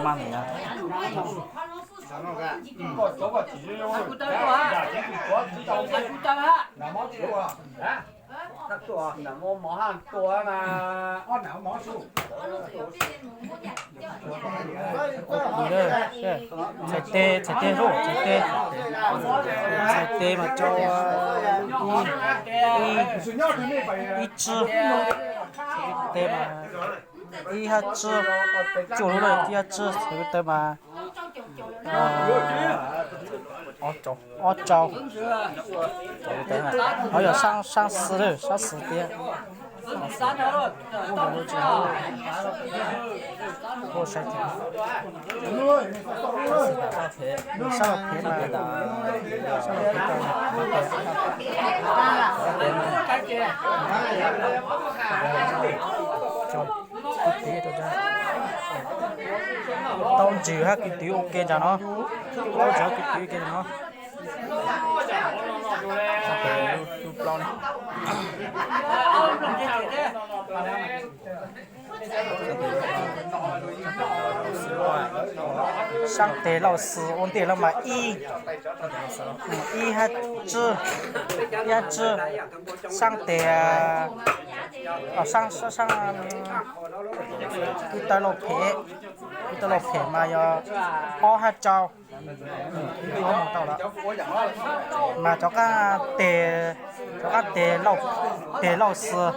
Mas na. Txhais tes, txhais tes, txhais tes, txhais tes mas rau ib, ib tsib, txhais tes mas ib hab tsib, cuaj lub lawm ib hab tsib, txhais tes mas ob rau. Ho yog saab xwb lawm, saab xwb tiag. Saab phem mas, saab phem tau. Tau ntsws hab kwv twv ua ke ntawm no. Tau ntsws hab kwv twv ua ke ntawm no. Saab tes lauj xwb ua ntej los mas ib, ib hab tsib, ib hab tsib. Saab tes, saab, saab, kwv tawg lauj phem, kwv tawg lauj phem mas yog ob hab rau. Mas rov qaab tes, rov qaab tes lauj, tes lauj xwb,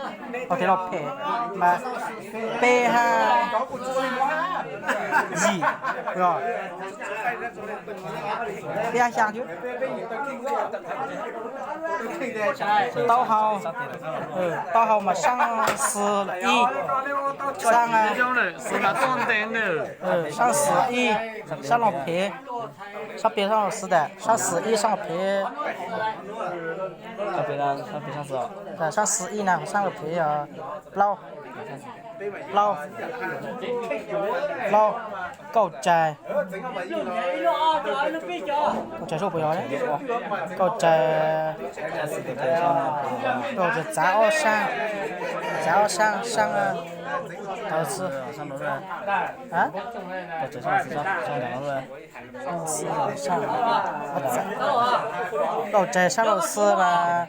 ho tes lauj phem mas peb hab yim, peb hab xyaa thiab. Taub hau, taub hau mas saab xwb ib, saab, saab xwb ib, saab lauj phem, saab phem saab lauj xwb tas, saab xwb ib saab lauj phem. Saab xwb ib na, saab lauj phem yog plaub, plaub, plaub, kauj rais, kauj rais sub puas yog, kauj rais, kauj rais txav ob saab, txav ob saab, saab tawv xwb. Kauj rais saab lauj xwb mas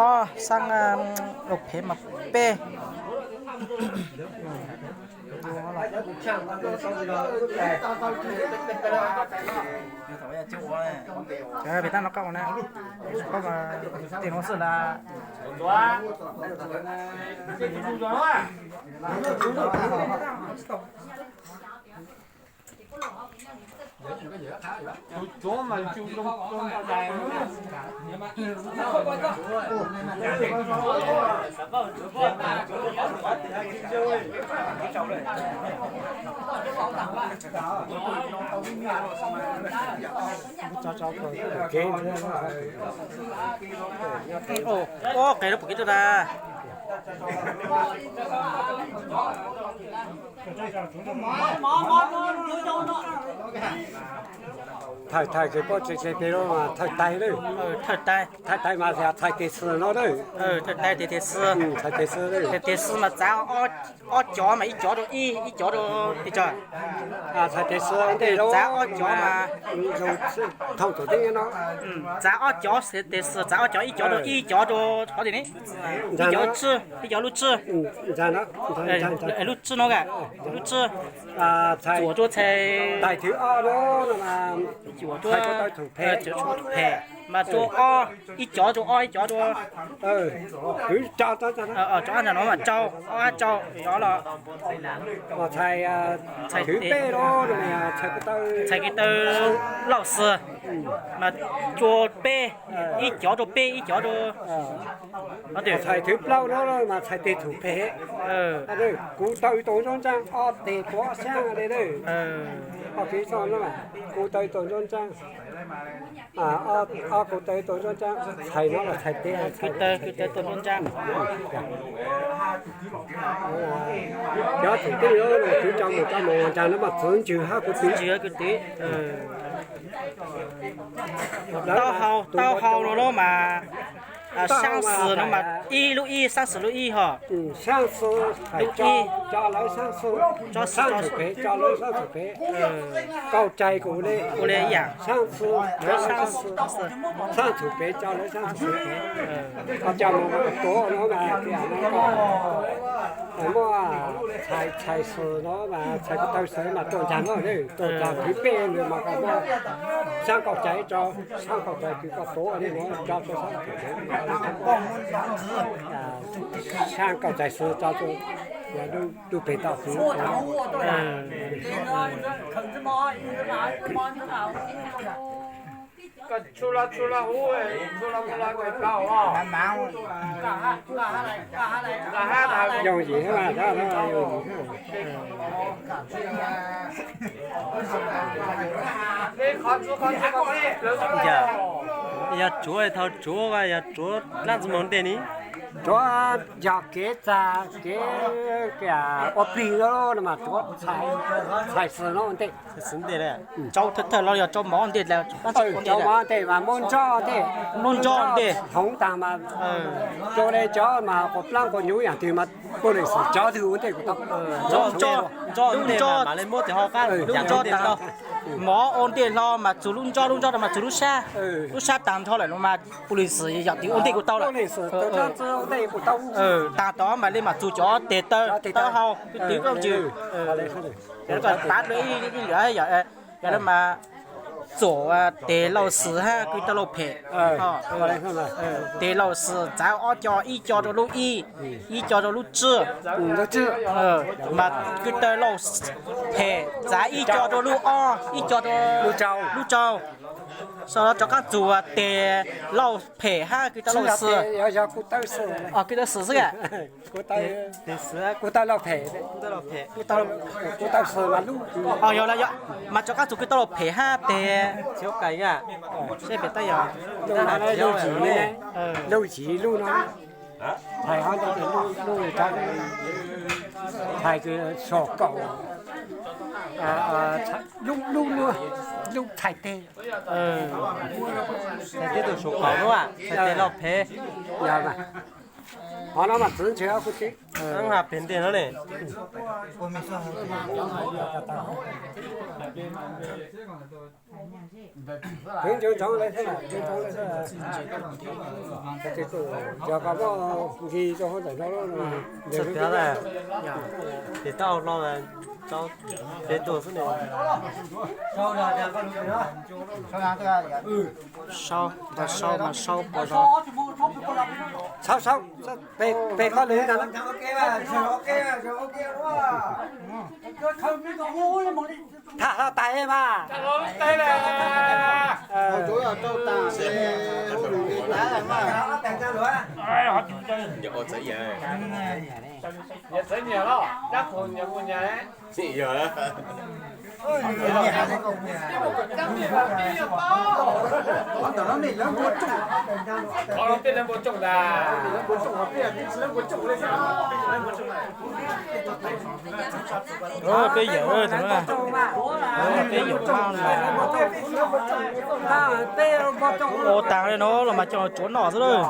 ob, saab lauj phem mas peb. Peb tab no koj na, koj mas tes no xwb las. Ua qev lub pum kev rau tas. Thawj thawj ces poj tsev tsev pem lawm mas thawj taig lawm. Thawj taig, thawj taig mas txhais tes xwb no lawm. Thawj taig tes tes xwb, txhais tes xwb lawm. Tes tes xwb mas txav ob cov mas ib cov rau ib, ib cov rau pes tsawg. Txhais tes xwb ntej txav ob cov mas, thaum thaum ntej no txav ob cov tes xwb, txav ob cov, ib cov rau ib, ib cov rau qhov twg ne, ib cov tswb, ib cov lub tswb, lub tswb no, lub tswb, txuam rau txhais, txuam rau phem mas rau ob, ib cov rau ob, ib cov rau, rau ob ntawm no mas rau, ob hab rau cov los. Txhais, txhais kev taw lauj xwb mas rau peb, ib cov rau peb, ib cov rau. Txhais thwv plaub no mas txhais tes thum phem. Kuv taw tau nruab nrab ob tes tuav xyab li lawm. Ob peb xyoo no kuv taw tau nruab nrab, ob kuv taw tau nruab nrab, txhais no los txhais tes, kwv taw tau nruab nrab. Cov thaum twg los kuv rau mus rau mus ntag no mas txwv ntsws hab kuv txiv. Taub hau, taub hau no los mas Xaab Xwm no mas ib lub ib, Xaab Xwm lub ib ho. Lub ib, Xaab Xwm pem, Xaab Xwm pem, Nkauj Tsaig kuj ua li, ua li ib yam. Xaab Xwm, Xaab Xwm pem, Xaab Xwm pem, koj coj mus tuav no mas tias no muaj txhais, txhais Xwm no mas txhais ko taw Xwm mas tuaj ncag no, tuaj ncag kwv peb ntawd mas koj muab Xaab Nkauj Tsaig tso, Xaab Nkauj Tsaig kwv koj tuav li no tso rau Xaab Xwm pem, Xaab Nkauj Tsaig Xwm tso rau, tus pem tau Xwm. Yooj yim mas, yooj yim. Yog tsuav thaum tsuav yog tsuav dlaab tsi moog ntej ni? Tsuav yog kev txag kev ua plig no mas tsuav txhais Xwm no ntej. Xwm ntej, tsaus thawj thawj los yog tsaus mov ntej, tsaus mov ntej mas muab ntso ntej, muab ntso ntej, hoov taag mas, tsuav le cov mas quas plaab quas nyuv yaam twg mas puj lim xwm cov twg ua ntej kuj tau. Ntso, lub ntso, lub ntso taag, mov ua ntej hlo mas txug lub ntso, lub ntso mas txug lub sab, lub sab taag nrho lawm no mas puj lim xwm yaam twg ua ntej kuj tau lawm. Taag tod mam li mas txug cov teg taw, taw hau, twg twg koj tsi. Yog koj pav dua ib lwm yog, yog le mas txuam teg Lauj Xwm hab kwv tau Lauj Phem. Teg Lauj Xwm txav ob co, ib co rau lub ib, ib co rau lub tsib, mas kwv tau Lauj Phem txav ib co rau lub ob, ib co rau lub rau. Sau no rov qaab txug teg Lauj Phem hab kwv tau Lauj Xwm. Kwv tau Xwm xwb a. Kuv tau Lauj Phem, kuv tau Xwm mas lub, yog, mas rov qaab txug kwv tau Lauj Phem hab teg, seb pem tab yog Lauj Yim, Lauj Yim lub no, thaij ho ntawd lub, lub, thaij kws suam kaum, lub, lub, lub thaij teg, thaij teg tus suam kaum lub, thaij teg Lauj Phem. Qhov no mas txwv ntshe kuv tsis, pem ntej no ne. Txwv ntshe ntsoov le, txwv ntsoov le, yog koj muab nkig rau hauv ntawm no, tes taub hau hlo, rau peb tuaj xwb ne. Sau, tau sau mas sau puas zoo. Sau, sau, peb qhov lwm no. Tham hlo tais mas. Peb yawm, peb yawm, ua taag le no los mas coj tsuav noj xwb lawm.